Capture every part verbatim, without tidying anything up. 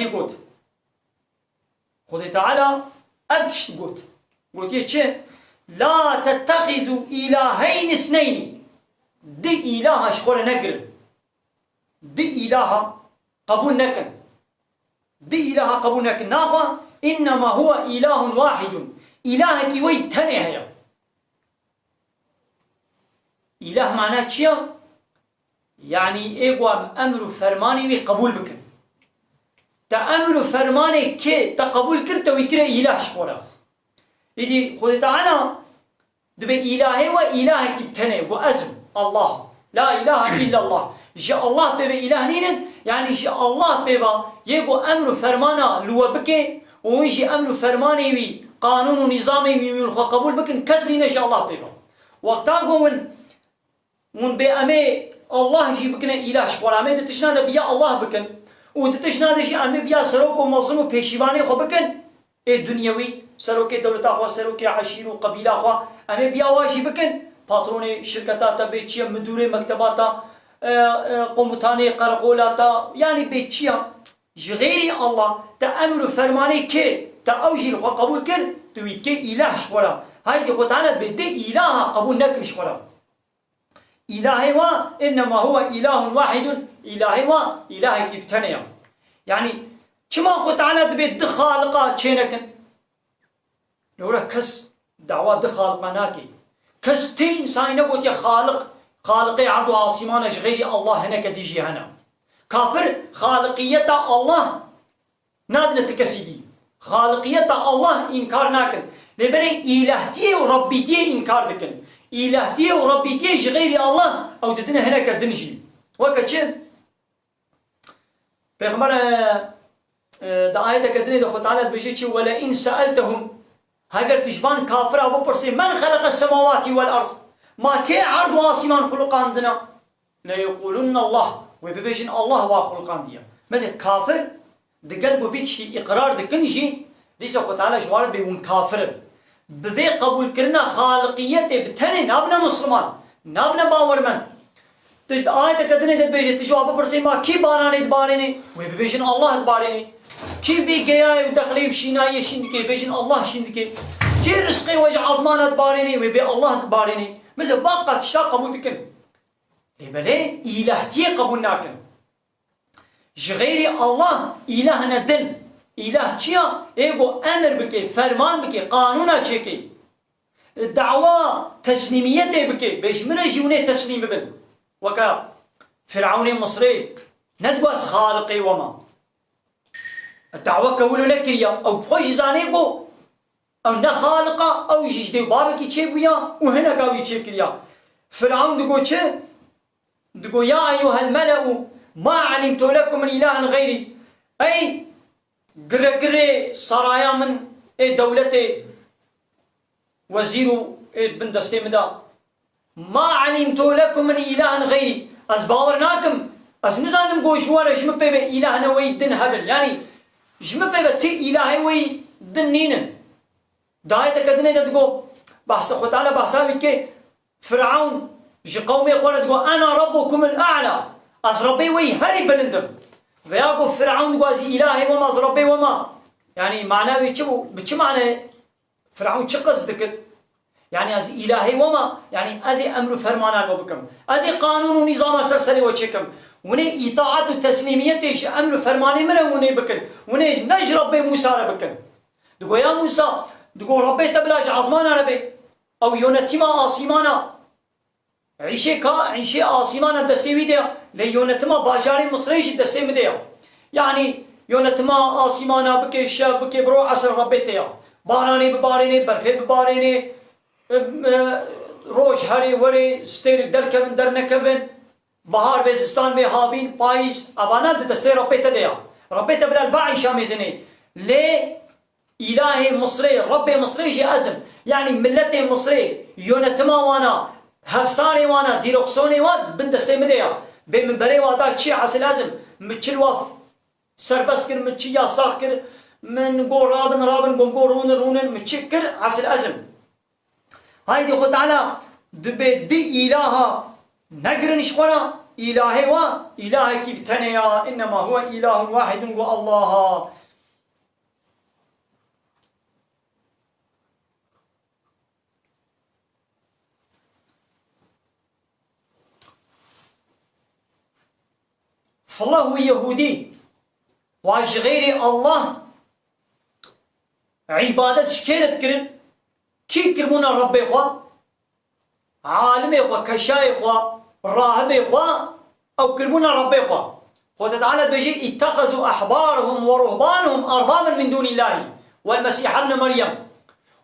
got. Xwedê Teala ev tişt got. Gotiye çi? "La tettexizû îlaheyn isneynî." Di îlaha ji xwe re negirin. Di îlaha qebûl nekin. Di îlaha qebûl nekin. Naxwe, "Innema huwe îlahun wahidun." Îlahekî wey tenê heye. Îlah mana çi ya? Yanî ê ku em emr û fermanê wî qebûl bikin. Te emr û fermanê kê te qebûl kir, te wî kire îlah ji xwe re. Îdî Xwedê Teala dibe îlahê we îlahekî bi tenê, ku ez im, Allah. La îlahe illallah. Ji Allah pê ve îlah nînin, yanî ji Allah pê ve yê ku emr û fermana li we bike û hûn jî emr û fermanê wî, qanûn û nîzamê wî, wî li xwe qebûl bikin, kes nîne ji Allah pê ve. Wexta ku hûn Hûn bê em ê Allah jî bikine îlah ji xwe re. Em ê di tiştna de bi ya Allah bikin. Û di tiştna de jî em ê bi ya serok û mezin û pêşîvanê xwe bikin. Ê dunyewî, serokê dewleta xwe, serokê eşîr û qebîla xwe. Em ê bi ya wa jî bikin. Patronê şirketa te bê çi ye, midûrê mekteba te, e, e, komutanê qereqola te, yanî bê çi ye. Ji xeyrî Allah, te emr û fermanê kê, te ew jî li xwe qebûl kir, tu wî dikê îlah ji xwe re. Haydî Xwe Teala dibê di îlaha qebûl nekin ji xwe re. Îlahê wa, "Innema huwe îlahun wahidun", îlahê wa, îlahekî bi tenê ya. Yanî, çima Xwe Teala dibê di xaliqa çênekin? Lewra kes dawa di xaliqa nake. Kes tê însanî negotiye xaliq, xaliqê erd û asimana ji xeyrî Allah hineke dî jî hene. Kafir xaliqiyeta Allah Nadine ti kesî dî. Xaliqiyeta Allah înkar nakin. Lê belê îlahtiyê û Rebbîtiyê înkar dikin. Îlahtiyê û Rebbîtiyê ji xeyrî Allah ew didine hineke din jî. Weke çi? Pêxember, e, e, di ayeteke dinê de Xwe Teala dibêje çi? "Wele in seeltehum", heger tu ji van kafira bipirsî, "Men xeleqes semawatî wel erd", ma kê erd û asîman xuluqandina? "Leyeqûlunne Allah", wê bibêjin Allah wa xulqandiye. Mezin kafir, digel ku vî tiştî îqrar dikin jî, dîsa Xwe Teala ji wan re dibê hûn kafir in. Bi vê qebûlkirina xaliqiyetê bi tenê nabine misliman, nabine bawermend. Tu di ayeteke dinê de dibêje, tu ji wan bipirsî, "Ma kî baranê dibarênê?" Wê bibêjin, "Allah dibarênê." Kî vî geyayê û dexleyê û şînayiyê şîn dike? Bêjin, "Allah şîn dike." Kî rizqê we ji ezmana dibarênê? Wê bê, "Allah dibarênê." Mezin va qat tişta qebûl dikin. Lê belê îlahtiyê qebûl nakin. Ji xeyrî Allah îlah ne din. Îlah çi ya? Ê ku emir bike, ferman bike, qanûna çêke. Dawa teslîmiyetê bike. Bê ji min re jî hûn ê teslîm bibin. Weke Firawnê Misrê ne digot ez xaliqê we me. Daweke wilo nekiriya. Ew bi xwe jî zanê ku ew ne xaliq a, ew jî ji dê û bavekî çêbûya û hineka wî çêkiriya. Firawn digo çi? Digo, "Ya eyyuhel mele'u ma alimtu lekum min ilahin xeyrî." Ey gire girê saraya min, ê dewletê wezîr û ê bin destê min de. "Ma alimtu lekum min ilahin xeyrî." Ez bawer nakim. Ez nizanim ku ji we re ji min pê ve îlahine wey din hebin. Yanî ji min pê ve ti îlahê wey din nînin. Di ayeteke dinê de digo, behsa Xwe Teala behsa wî dike, Firawn ji qewmê xwe re digo, "Ena rabbukumul a'la." Ez Rebbê wey herî bilind im. Veya ku Firawn digo, "Ez îlahê we me, ez Rebbê we me." Yanî mana wî çi bû? Bi çi mane Firawn çi qist dikir? Yanî ez îlahê we me, yanî ez ê emr û fermana we bikim. Ez ê qanûn û nîzama ser serê we çêkim. Hûn ê îtaat û teslîmiyetê ji emr û fermanê min re hûn ê bikin. Hûn ê ne ji Rebbê Mûsa re bikin. Digo ya Mûsa, digo Rebbê te bila ji ezmana re bê. Ew yonetîma asîmana. Îşê ka, îşê asîmana destê wî de ya. Lê yonetima bajarê Misrê jî destê min de ya. Yanî yonetima asîmana bike, şev bike, biro esr Rebbê te ya. Baranê bibarênê, berfê bibarênê, e, e, roj herê werê, stêrek derkevin, dernekevin. Bahar bê, zistan bê, havîn, payîz, evana di destê Rebbê te de ya. Rebbê te bila li va îşa mêzinê. Lê îlahê Misrê, Rebbê Misrê jî ez im. Yanî miletê Misrê, yonetima wana, hevsarê wana, dîroksonê wan bin destê min de ya. Bê min berê wa da çi, esil ez im. Min çil wa serbest kir, min çi yasax kir, min got rabin, rabin, got, got rûnin, rûnin, min çi kir, esil ez im. Haydî Xwe Teala dibê di îlaha negirin ji xwe re, Îlahê wa, îlahekî bi tenê ya. Innema huwe îlahun wahidun, got Allaha. Filah û Yehûdî, wa ji xeyrê Allah îbadet ji kê re dikirin? Kî kiribûna Rebbê xwe? Alimê xwe, keşayê xwe, rahibê xwe, ew kiribûna Rebbê xwe. Xwedê Teala dibêje, "İttehezû ehbarehum ve ruhbanehum erbaben min dûnîllahî vel Mesîh ibne Meryem."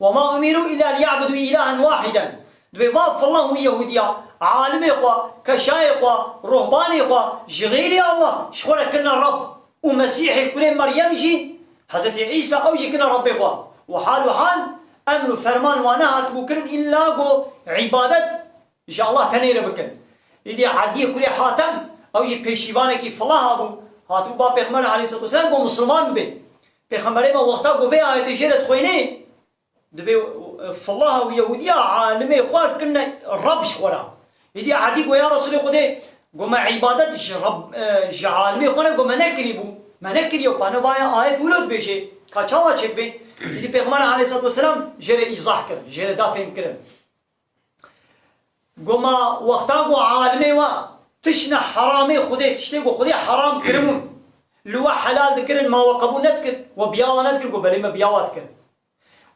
"Ve ma umiru illa liya'budu ilahen wahiden." Dibê va filan û Yehudiya, alimê xwe, keşayê xwe, ruhbanê xwe, ji xeyrê Allah, ji xwe re kirine Rab. Û Mesîhê kurê Meryem jî, Hezretî Îsa, ew jî kirine Rabbê xwe. Û hal û hal, emr û ferman wan nehatibû kirin, illa ku îbadet ji Allah tenê re bikin. Îdî Ediyê kurê Hatem, ew jî pêşîvanekî filaha bû, hatibû ba Pêxember aleyhisselatu vesselam ku misilman bibe. Pêxemberê me wexta ku vê ayetê jê re dixwênê, dibê, e, filaha û Yehudiya alimê xwe kirine Rab ji xwe re. Îdî Edî got, "Ya Resûlê Xwedê, got me îbadet ji Rab, e, ji alimê xwe re got me nekirî bû. Me nekiriye, pa ne vaya ayet wilo dibêje, ka çawa çêdibe?" Îdî Pêxember aleyhisselatu vesselam jê re îzah kir, jê re da fêhm kirin. Got me wexta ku alimê we tiştine heramê Xwedê, tiştê ku Xwedê heram kiribûn, li we helal dikirin, ma we qebûl nedikir, we biya we nedikir, got belê me biya we dikir.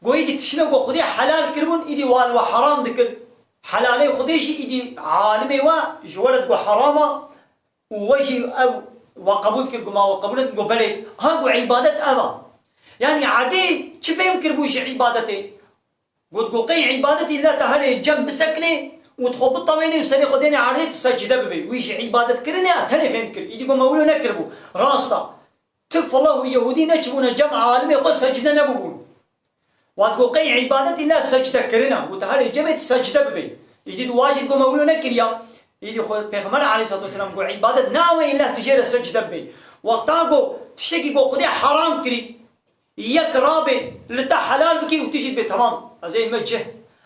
Got îdî tiştine ku Xwedê helal kiribûn, îdî we li we heram dikir. Helalê Xwedê jî îdî alimê we ji we re digot herama û we jî ew we qebûl dikir, got ma we qebûl nedikir, got belê. Ha got îbadet ev a. Yanî Edî çi fêm kiribû ji îbadetê? Got, got qey îbadetî la te herê cem bisekinê û tu xwe bitewênê û serê xwe dênê erdê, tu secde bibê. Wî ji îbadetkirinê ya tenê fêm dikir. Îdî got me wilo nekiribû. Rast a. Ti filah û Yehûdî neçibûne cem alimê xwe secde nebûbûn. Wat got qey îbadetî la secde kirina. Got te herê cemê tu secde bibê. Îdî tu wajî got me wilo nekiriya. Îdî xwe Pêxember aleyhisselatu vesselam got îbadet nawe illa tu jê re secde bibê. Wexta got tiştekî got Xwedê heram kirî. Yek rabê li te helal bike û tu jî dibê temam. Ez ê me cih.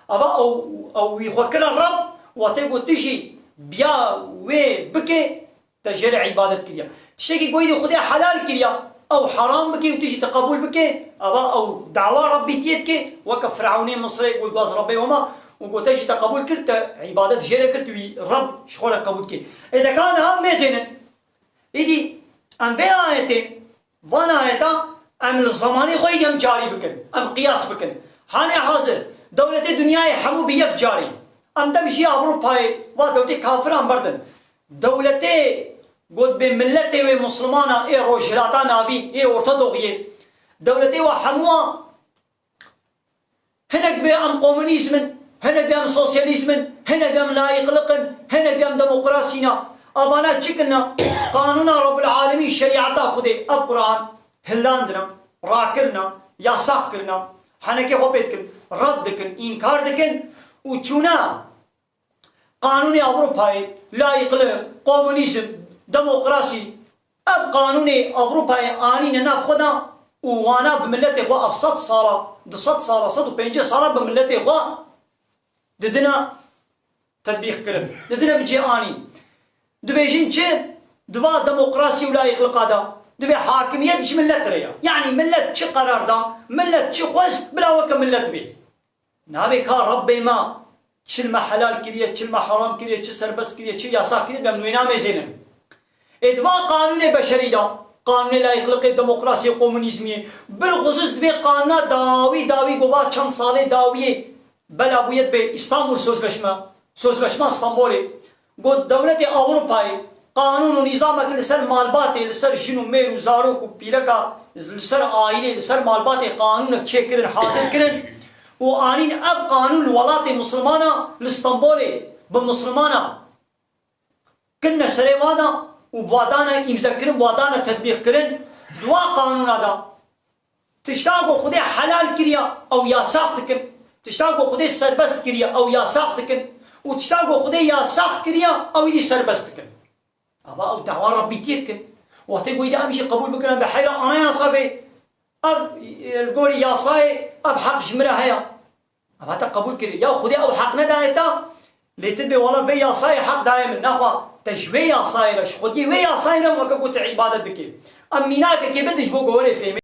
Ava ew, ew wî xwe kira Rab, watê got tu jî biya wê bike, te jê re îbadet kiriya. Tiştekî goyî Xwedê helal kiriya, ew heram bike û tu jî te qebûl bike, ava ew dawa Rabbîtiyê dike, weke Firewnê Misrê got gaz Rabbê wema û got te jî te qebûl kir, te îbadet jê re kir, tu wî Rab ji xwe re qebûl dike. Ê de ka niha mêzênin. Îdî em vê ayetê, van ayeta em li zemanê xwe îdî em carî bikin, em qiyas bikin. Hanê hazir, dewletê dinyayê hemû bi yek carî. Em dem jî Ewropayê, va dewletê kafiran berdin. Dewletê got bê milletê wê Muslimana ê Rojhilata Navî, ê Orta Doğiyê. Dewletê wa hemû a Hinek bê em komunîzm in, hinek bê em sosyalîzm in, hinek bê em layîqliq in, hinek bê em demokrasî ne. Avana çi kirine? Qanûna Rabbul Alemîn, şerîeta Xwedê, ev Quran, hilandine, rakirine, yasax kirine, henekê xwe pê dikin, red dikin, înkar dikin û çûne. Qanûnê Ewropayê, layîqliq, komunîzm, demokrasî, ev qanûnê Ewropayê anîne nav xwe de û wana bi miletê xwe ev sed sala, du sed sala, sed û pêncî sala bi miletê xwe didine tetbîq kirin, didine bi cê anîn. Dibêjin çi? Di va demokrasî û layîqliqa de divê hakimiyet ji milet re ye. Yanî milet çi qerar da, milet çi xwest, bila weke milet bê. Navê ka Rabbê me çi li me helal kiriye, çi li me heram kiriye, çi serbest kiriye, çi yasax kiriye, em wê namêzênin. Ê di va qanûnê beşerî de, qanûnê layîqliqê, demokrasiyê, komunîzmiyê, bilxusûs di vê qanûna dawî, dawî ku va çend salê dawiyê bela bûye dibe Îstanbul Sözleşme, Sözleşma Stenbolê, Got, dewletê Ewropayê qanûn û nîzamek li ser malbatê, li ser jin û mêr û zarok û pîreka, li ser aîlê, li ser malbatê qanûnek çêkirin, hazir kirin û anîn ev qanûn li welatê misilmana li Stenbolê bi misilmana kirine serê wan de û bi wan dane îmzekirin, bi wan dane tetbîqkirin. Di wan qanûna de Tişta ku Xwedê helal kiriya, ew yasax dikin. Tişta ku Xwedê serbest kiriya, ew yasax dikin. Û tişta ku Xwedê yasax kiriya, ew îdî serbest dikin. Ava ew dawa Rabbîtiyê dikin. Wextê ku îdî em jî qebûl bikin, em bi heyra anayasa bê. Ev, e, li gorî yasayê, ev heq ji min re heye. Ava te qebûl kir. Ya Xwedê ew heq nedaye te, lê tu bê wela vê yasayê heq daye min. Naxwe, Te ji wê yasayê re, ji xwediyê wê yasayê re weke ku tu îbadet dikê. Em mînakekê bidin ji bo ku werê fêmê.